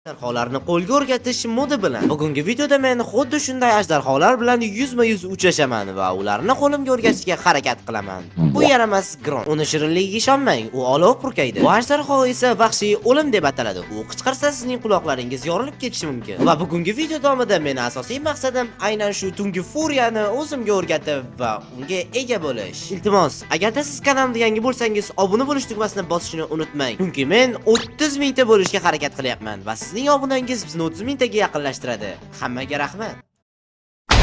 Ajdarholarni qo'lga o'rgatish modi bilan. Bugungi videoda men xuddi shunday ajdarholar bilan yuzma-yuz uchrashaman va ularni qo'limga o'rgatishga harakat qilaman. Bu yaramas Gron. Uni shirinligiga ishonmang, u olov purkaydi. Bu ajdarho esa vahshiy o'lim deb ataladi. U qichqirsa, sizning quloqlaringiz yorilib ketishi mumkin. Va bugungi video davomida meni asosiy maqsadim aynan shu tungi furiyani o'zimga o'rgatib va unga ega bo'lish. Iltimos, agarda siz kanalimda yangi bo'lsangiz, obuna bo'lish tugmasini bosishni unutmang. Chunki men 30 mingta bo'lishga harakat qilyapman va sizning obunangiz bizni 30 mingtaga yaqinlashtiradi. Hammaga rahmat.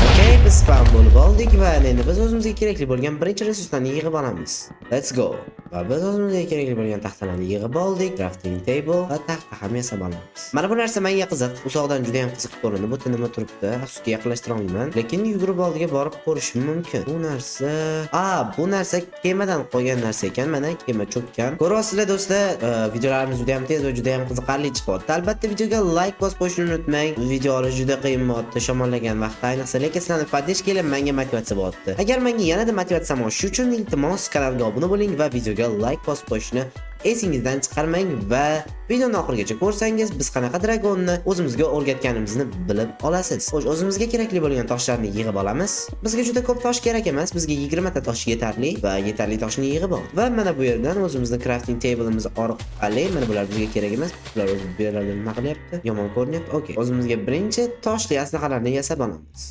Okey, biz spawn bo'lib oldik va endi biz o'zimizga kerakli bo'lgan birinchi resurslarni yig'ib olamiz. Let's go. Va biz o'zimizga kerakli bo'lgan taxtalarni yig'ib oldik, crafting table va taxta ham yasab olamiz. Mana bu narsa menga qiziq. Uzoqdan juda ham qiziq ko'rindi. Bu yerda nima turibdi? Afsuski, yaqinlashtira olmayman. Lekin yugurib oldiga borib ko'rishim mumkin. Bu narsa, a, bu narsa kemadan qolgan narsa ekan. Mana kema cho'kkan. Ko'ryapsizlar, do'stlar, videolarimiz juda ham tez va juda ham qiziqarli chiqyapti. Albatta, videoga like bosib qo'yishni unutmang. Video olish juda qiyin bo'lyapti, shamollagan vaqtda ayniqsa, lekin sizlarni поддержка lar menga motivatsiya bo'lyapti. Agar menga yanada motivatsiyam oshishi uchun, iltimos, kanalga obuna bo'ling va videoga like bosib qo'yishni esingizdan chiqarmang va videoni oxirigacha ko'rsangiz, biz qanaqa dragonni o'zimizga o'rgatganimizni bilib olasiz. Xo'sh, o'zimizga kerakli bo'lgan toshlarni yig'ib olamiz. Bizga juda ko'p tosh kerak emas, bizga 20 ta tosh yetarli va yetarli toshni yig'ib oldik. Va mana bu yerdan o'zimizni crafting table'imiz orqali, mana bular bizga kerak emas. Bular o'zi bu yerlarda nima qilyapti? Yomon ko'rinyapti. Okey. O'zimizga birinchi toshli aslahalarni yasab olamiz.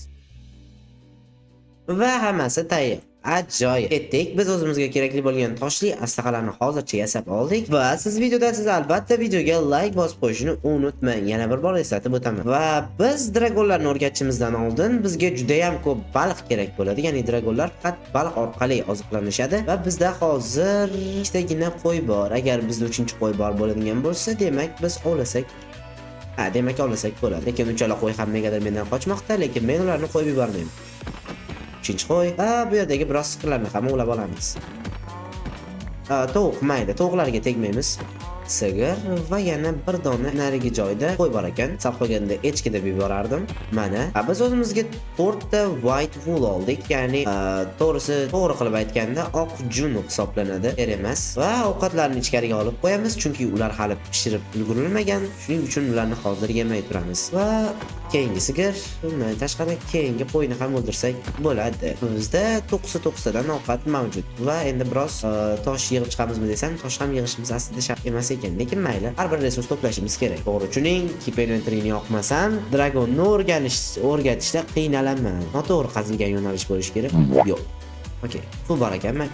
Va hammasi tayyor. Ajoyib. Ketdik. Biz o'zimizga kerakli bo'lgan toshli aslahalarni hozircha yasab oldik va siz videoda siz albatta videoga like bosib qo'yishni unutmang. Yana bir bor eslatib o'taman. Va biz dragonlarni o'rgatishimizdan oldin bizga juda ham ko'p baliq kerak bo'ladi. Ya'ni dragonlar faqat baliq orqali oziqlanishadi va bizda hozir ikkitagina qo'y bor. Agar bizda uchinchi qo'y bor bo'ladigan bo'lsa, demak, biz ovlasak. Ha, demak, ovlasak bo'ladi. Lekin uchala qo'y ham negadir mendan qochmoqda, lekin men ularni qo'yib yubormayman. Uchinchi qo'y va bu yerdagi biroz sigirlarni ham ovlab olamiz. Ha, tovuq mayli, tovuqlarga tegmaymiz. Sigir va yana bir dona narigi joyda qo'y bor ekan. Sal qolganda echki deb yuborardim. Mana, ha, biz o'zimizga to'rtta white wool oldik, ya'ni to'g'risi, to'g'ri qilib aytganda, oq jun hisoblanadi, er emas. Va ovqatlarni ichkariga olib qo'yamiz, chunki ular hali pishirib ulgurilmagan. Shuning uchun ularni hozir yemay turamiz. Va keyingi sigir, undan tashqari keyingi qo'yni ham o'ldirsak bo'ladi. Bizda 99 tadan ovqat mavjud va endi biroz tosh yig'ib chiqamizmi desam, tosh ham yig'ishimiz aslida shart emas ekan, lekin mayli, har bir resurs to'plashimiz kerak. To'g'ri tushuning, keep inventoryni yoqmasam, dragonni o'rgatishda qiynalaman. Noto'g'ri qazilgan yo'nalish bo'lishi kerak. Yo'q. Okey, suv bor ekanmi?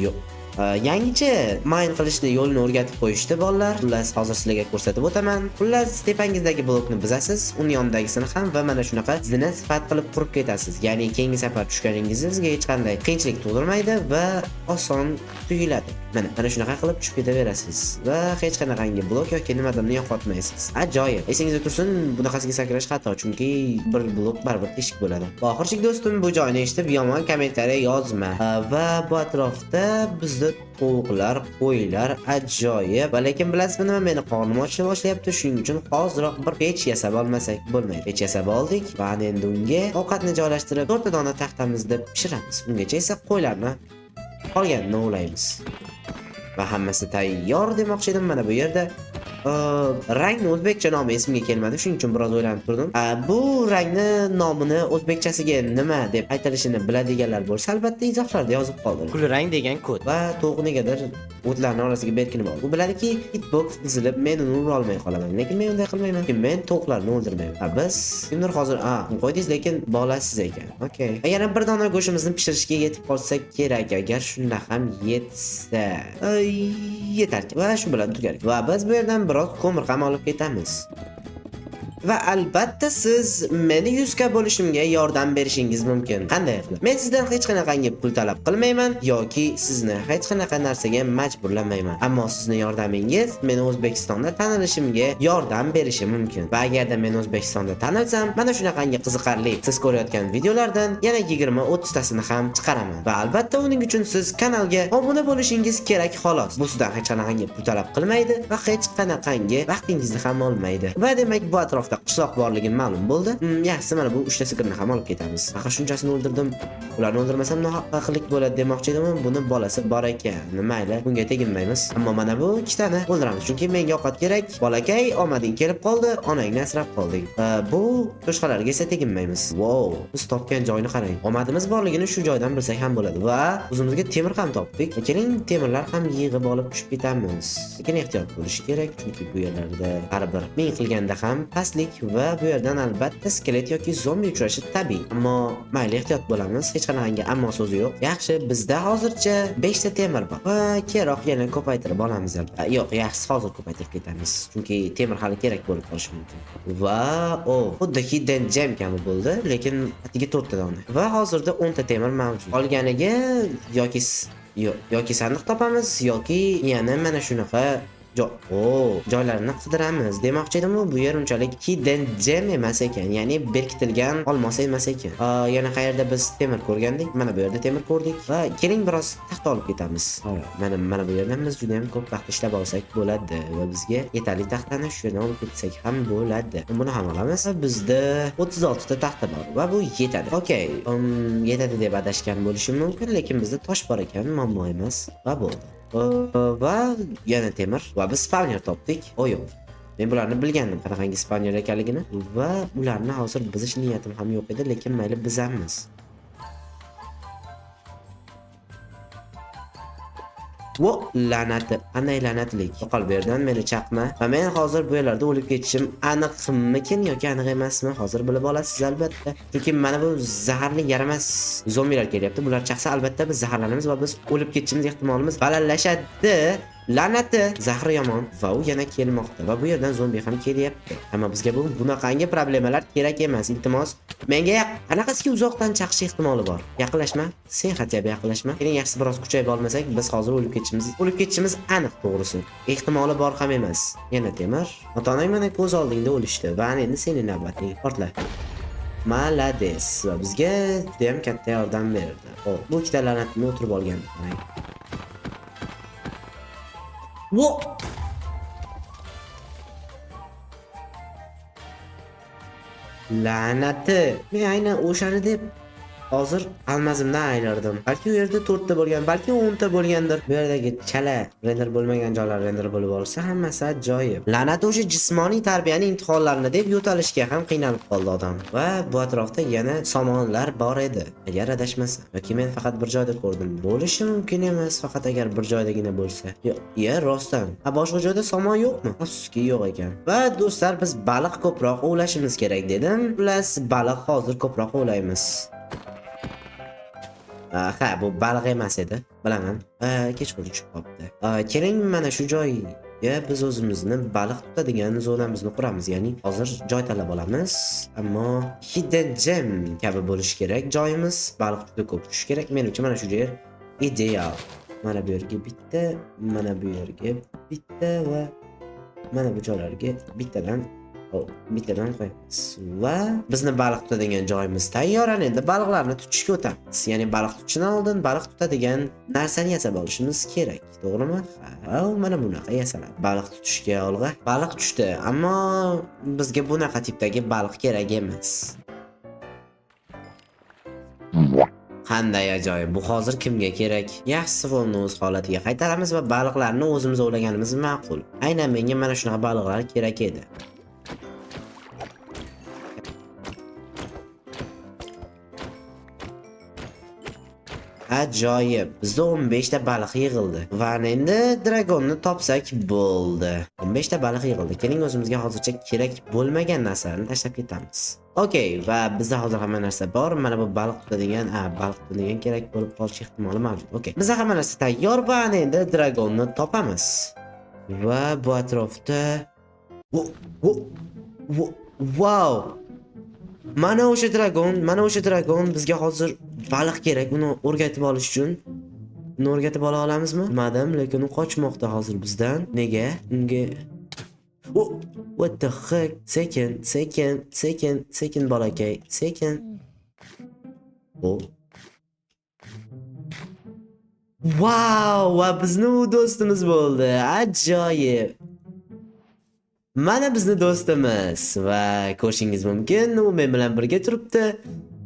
Yo'q. Yangicha mine qilishni yo'lini o'rgatib qo'yishdi bolalar. Xullas, hozir sizlarga ko'rsatib o'taman. Xullas, tepangizdagi blokni buzasiz, uni yonidagisini ham va mana shunaqa zina sifat qilib qurib ketasiz. Ya'ni keyingi safar tushganingizda sizga hech qanday qiyinchilik tug'dirmaydi va oson tuyuladi. Mana shunaqa qilib tushib ketaverasiz va hech qanaqangi blok yoki nimadirni yo'qotmaysiz. Ajoyib. Esingizda tursin, bunaqasiga sakrash xato, chunki bir blok baribir teshik bo'ladi. Oxirchik do'stim, bu joyni eshitib yomon kommentariya yozma. Va bu atrofda bizda tovuqlar, qo'ylar, ajoyib. Va lekin bilasizmi nima, meni qornim ochila boshlayapti. Shuning uchun hoziroq bir pech yasab olmasak bo'lmaydi. Pech yasab oldik va endi unga ovqatni joylashtirib, to'rtta dona taxtamizni pishiramiz. Ungacha esa qo'ylarni qolganini ovlaymiz. Va hammasi tayyor demoqchi edim mana bu yerda. Rangni o'zbekcha nomi esimga kelmadi, shuning uchun biroz o'ylanib turdim. Bu rangni nomini o'zbekchasiga nima deb aytilishini biladiganlar bo'lsa, albatta izohlarda yozib qoldiring. Kulrang degan kod va tovuq negadir o'tlarni orasiga berkinib oldi. U biladiki, hitbox buzilib, men uni ura olmay qolaman, lekin men unday qilmayman. Chunki men tovuqlarni o'ldirmayman. Ha, biz kimdir hozir, a, qo'ydingiz, lekin bolasiz ekan. Okey. Yana bir dona go'shtimizni pishirishga yetib qolsa kerak, agar shunda ham yetsa. Ay, yetar. Va shu bilan tugar. Va biz bu yerdan biroz ko'mir ham olib ketamiz. Va albatta siz meni 100 k bo'lishimga yordam berishingiz mumkin. Qanday qilib? Men sizdan hech qanaqangi pul talab qilmayman yoki sizni hech qanaqa narsaga majburlamayman. Ammo sizni yordamingiz meni O'zbekistonda tanilishimga yordam berishi mumkin. Va agarda men O'zbekistonda tanilsam, mana shunaqangi qiziqarli siz ko'rayotgan videolardan yana 20-30 tasini ham chiqaraman. Va albatta uning uchun siz kanalga obuna bo'lishingiz kerak, xolos. Bu sizdan hech qanaqangi pul talab qilmaydi va hech qanaqangi vaqtingizni ham olmaydi. Va demak, bu atrofda qishloq borligi ma'lum bo'ldi. Yaxshisi, mana bu uchta sigirni ham olib ketamiz. Faqat shunchasini o'ldirdim. Ularni o'ldirmasam nohaqlik bo'ladi demoqchi edim. Buni bolasi bor ekan. Mayli, bunga teginmaymiz. Ammo mana bu ikkitani o'ldiramiz, chunki menga ovqat kerak. Bolakay, omading kelib qoldi, onangni asrab qolding. Bu boshqalarga esa teginmaymiz. Wow, biz topgan joyni qarang. Omadimiz borligini shu joydan bilsak ham bo'ladi va o'zimizga temir ham topdik. Keling, temirlar ham yig'ib olib tushib ketamiz. Lekin ehtiyot bo'lish kerak, chunki bu yerlarda baribir ming qilganda ham pastlik va bu yerdan albatta skelet yoki zombi uchrashi tabiiy. Ammo mayli, ehtiyot bo'lamiz. Hech qanaqangi ammo so'zi yo'q. Yaxshi, bizda hozircha 5 ta temir bor. Va keyinroq yana ko'paytirib olamiz albatta. Yo'q, yaxshisi hozir ko'paytirib ketamiz. Chunki temir hali kerak bo'lib qolishi mumkin. Va o, xuddi hidden gem kabi bo'ldi, lekin atigi 4 ta dona. Va hozirda 10 ta temir mavjud. Qolganiga yoki yoki sandiq topamiz, yoki yana mana shunaqa joylarni qidiramiz demoqchi edim. Bu yer unchalik hidden gem emas ekan, ya'ni berkitilgan olmos emas ekan. Yana qayerda biz temir ko'rgandik? Mana bu yerda temir ko'rdik va keling, biroz taxta olib ketamiz. Mana bu yerdan biz juda ham ko'p taxta ishlab olsak bo'ladi va bizga yetarli taxtani shu yerdan olib ketsak ham bo'ladi. Buni ham olamiz. Va bizda 36 ta taxta bor va bu yetadi. Okey, yetadi deb adashgan bo'lishim mumkin, lekin bizda tosh bor ekan, muammo emas va bo'ldi. Va yana temir va biz spawner topdik. O yo'q. Men bularni bilgandim, qanaqangi spawner ekanligini va ularni hozir buzish niyatim ham yo'q edi, lekin mayli, buzamiz. Vo, la'nati. Qanday la'natlik. Yo'qol bu yerdan, meni chaqma. Va men hozir bu yerlarda o'lib ketishim aniqmikin yoki aniq emasmi? Hozir bilib olasiz albatta. Chunki mana bu zaharli yaramas zombilar kelyapti. Bular chaqsa, albatta biz zaharlanamiz va biz o'lib ketishimiz ehtimolimiz balandlashadi. La'nati, zahri yomon va u yana kelmoqda va bu yerdan zombi ham kelyapti. Ammo bizga bu bunaqangi problemalar kerak emas, iltimos. Menga qanaqasiga uzoqdan chaqish ehtimoli bor. Yaqinlashma, sen хотя бы yaqinlashma. Keling, yaxshisi biroz kuchayib olmasak, biz hozir o'lib ketishimiz aniq, to'g'risi. Ehtimoli bor ham emas. Yana temir. Ota-onang mana ko'z oldingda o'lishdi va ana endi sening navbating. Portla. Молодец. Va bizga juda ham katta yordam berdi. Xo'p, bu ikkita la'natni o'tirib olgan. Qarang. Wo! La'nati. Men aynan o'shani deb hozir almazimdan ayrildim. Balki u yerda 4 ta bo'lgan, balki 10 ta bo'lgandir. Bu yerdagi chala render bo'lmagan joylar render bo'lib olsa, hammasi ajoyib. La'nat, o'sha jismoniy tarbiyaning imtihonlarini deb yo'talishga ham qiynalib qoldi odam. Va bu atrofda yana somonlar bor edi. Agar adashmasam, yoki men faqat bir joyda ko'rdim. Bo'lishi mumkin emas, faqat agar bir joydagina bo'lsa. Yo'q, ya rostdan. Ha, boshqa joyda somon yo'qmi? Afsuski, yo'q ekan. Va do'stlar, biz baliq ko'proq ovlashimiz kerak dedim. Xullas, baliq hozir ko'proq ovlaymiz. Ha, bu baliq emas edi. Bilaman. Kechqurun tushib qolibdi. Keling, mana shu joyga biz o'zimizni baliq tutadigan zonamizni quramiz. Ya'ni hozir joy tanlab olamiz, ammo hidden gem kabi bo'lishi kerak joyimiz. Baliq juda ko'p tushishi kerak. Menimcha, mana shu yer ideal. Mana bu yerga bitta, mana bu yerga bitta va mana bu joylarga bittadan, bittadan qo'yamiz. Va bizni baliq tutadigan joyimiz tayyor. Ana endi baliqlarni tutishga o'tamiz. Ya'ni baliq tutishdan oldin baliq tutadigan narsani yasab olishimiz kerak, to'g'rimi? Ha, mana bunaqa yasaladi. Baliq tutishga olg'a. Baliq tushdi, ammo bizga bunaqa tipdagi baliq kerak emas. Qanday ajoyib. Bu hozir kimga kerak? Yaxshisi, fonni o'z holatiga qaytaramiz va baliqlarni o'zimiz ovlaganimiz ma'qul. Aynan menga mana shunaqa baliqlar kerak edi. Ajoyib. Bizda 15 ta baliq yig'ildi. Va endi dragonni topsak bo'ldi. 15 ta baliq yig'ildi. Keling, o'zimizga hozircha kerak bo'lmagan narsalarni tashlab ketamiz. Okey, va bizda hozir hamma narsa bor. Mana bu baliq tutadigan, baliq tutadigan kerak bo'lib qolish ehtimoli mavjud. Okey. Bizda hamma narsa tayyor va ana endi dragonni topamiz. Va bu atrofda Wow! Mana o'sha dragon, mana o'sha dragon. Bizga hozir baliq kerak uni o'rgatib olish uchun. Uni o'rgatib ola olamizmi? Bilmadim, lekin u qochmoqda hozir bizdan. Nega? Unga. Oh, what the heck? Sekin, sekin, sekin, sekin, bolakay, sekin. Oh. Wow, va bizni u do'stimiz bo'ldi. Ajoyib. Mana bizni do'stimiz va ko'rishingiz mumkin, u men bilan birga turibdi.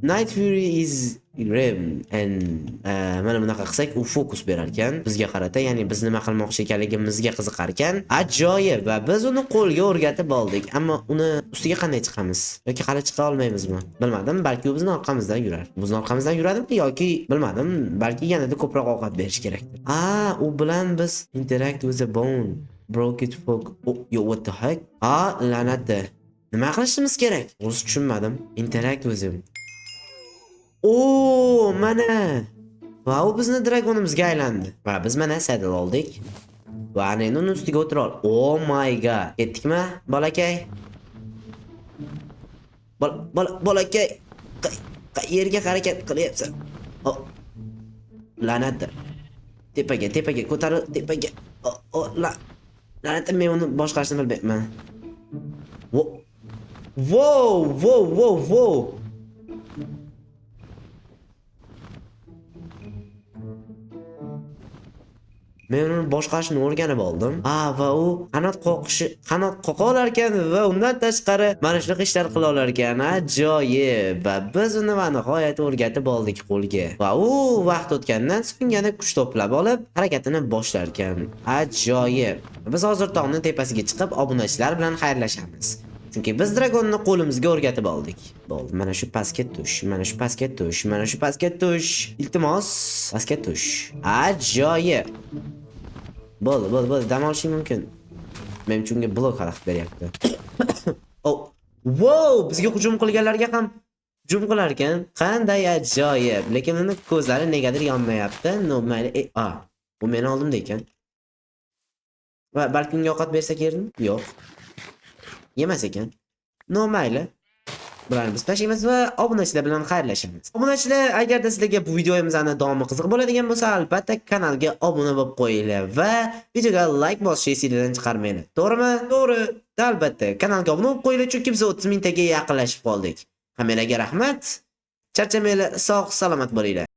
Night Fury is grim and mana bunaqa qilsak, u fokus berar ekan bizga qarata, ya'ni biz nima qilmoqchi ekanligimizga qiziqar ekan. Ajoyib, va biz uni qo'lga o'rgatib oldik. Ammo uni ustiga qanday chiqamiz? Yoki hali chiqa olmaymizmi? Bilmadim, balki u bizni orqamizdan yurar. Bizni orqamizdan yuradimi yoki bilmadim, balki yanada ko'proq ovqat berish kerakdir. A, u bilan biz interact with a bone. Broke it folk. Oh, yo, what the heck? A, la'nati. Nima qilishimiz kerak? To'g'risi tushunmadim. Interact with him. O, mana. Va u bizni dragonimizga aylandi. Va biz mana saddle oldik. Va ana endi uni ustiga o'tira ol. Oh my God. Ketdikmi, bolakay? Bola, bola, bolakay. Qayerga harakat qilyapsan? Oh. La'nati. Tepaga, tepaga, ko'taril, tepaga. O, o, la. La'nati, men uni boshqarishni bilmayman. Wow. Men uni boshqarishni o'rganib oldim. A, va u qanot qoqishi, qanot qoqa olar ekan va undan tashqari mana shunaqa ishlar qila olar ekan. Ajoyib. Va biz uni va nihoyat o'rgatib oldik qo'lga. Va u vaqt o'tgandan so'ng yana kuch to'plab olib, harakatini boshlar ekan. Ajoyib. Biz hozir tog'ning tepasiga chiqib, obunachilar bilan xayrlashamiz. Chunki biz dragonni qo'limizga o'rgatib oldik. Bo'ldi, mana shu pastga tush, mana shu pastga tush, mana shu pastga tush. Iltimos, pastga tush. Ajoyib. Bo'ldi, bo'ldi, bo'ldi, dam olishing mumkin. Menimcha unga blok xalaqit beryapti. Oh, wow, bizga hujum qilganlarga ham hujum qilar ekan. Qanday ajoyib. Lekin uni ko'zlari negadir yonmayapti. No, mayli. E, a, bu meni oldimda ekan. Va balki unga ovqat bersak yerdimi? Yo'q. Yemas ekan. No, mayli. Bularni biz tashlaymiz va obunachilar bilan xayrlashamiz. Obunachilar, agarda sizlarga bu videomizni davomi qiziq bo'ladigan bo'lsa, albatta kanalga obuna bo'lib qo'yinglar va videoga like bosishni esingizdan chiqarmanglar. To'g'rimi? To'g'ri. Albatta kanalga obuna bo'lib qo'yinglar, chunki biz 30 mingtaga yaqinlashib qoldik. Hammanglarga rahmat. Charchamanglar, sog' salomat bo'linglar.